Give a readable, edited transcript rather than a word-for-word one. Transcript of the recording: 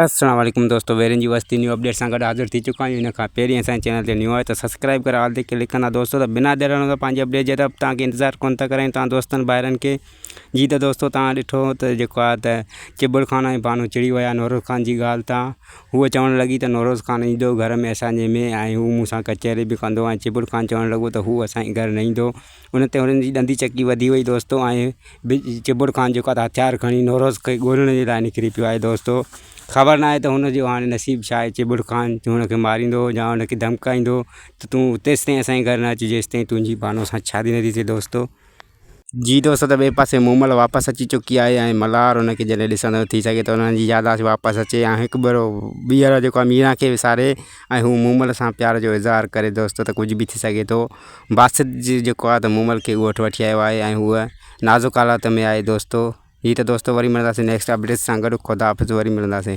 السلام عليڪم دوستو ويرين جي وستي نيو اپڊيٽ سان گڏ حاضر ٿي چڪا آهيون ان کان پهرين اسان جي چينل تي نيو آهي ته سبسڪرائب ڪري آل تي ڪلڪ ڪندا دوستو ته بنا دير هڻو ته پنهنجي اپڊيٽ جي طرف توهان کي انتظار ڪون ٿا ڪرايون توهان دوستن ڀائرن کي جي ته دوستو توهان ڏٺو ته جيڪو آهي ته چٻڙ خان ۽ بانو چڙي ويا نوروز خان جي ڳالهه تان هوء چوڻ لڳي ته نوروز خان ايندو گهر ۾ اسان جي ۾ ۽ هو مون سان ڪچهري به ڪندو ۽ چٻڙ خان چوڻ لڳو ته هو اسان جي گهر نه ايندو ان تي هنن جي ڏندي چڪي وڌي وئي دوستو ۽ چٻڙ خان جيڪو آهي ته هٿيار کڻي نوروز کي ڳولڻ جي لاء نڪري پيو آهي دوستو خبر ناهي ته هن جو هاڻي نصيب ڇا آهي چٻڙ خان هن کي ماريندو يا هن کي ڌمڪائيندو ته تون تيستائين اسان جي گهر نه اچ جيستائين تنهنجي بانو سان شادي نه ٿي ٿئي دوستو. جي دوستو ته ٻئي پاسي مومل واپس اچي چڪي آهي ۽ ملهار هن کي جڏهن ڏسندو ٿي سگهي ٿو هن جي ياداشت واپس اچي ۽ هڪ ڀيرو ٻيهر جيڪو آهي ميران کي وساري ۽ هو مومل سان پيار جو اظهار ڪري دوستو ته ڪجهه به ٿي سگهي ٿو باسط جيڪو آهي ته مومل کي ڳوٺ وٺي آيو آهي ۽ هوء نازڪ حالت ۾ آهي دوستو هي ته دوستو وري ملنداسين نيڪسٽ اپڊيٽ سان گڏ خدا حافظ وري ملنداسين.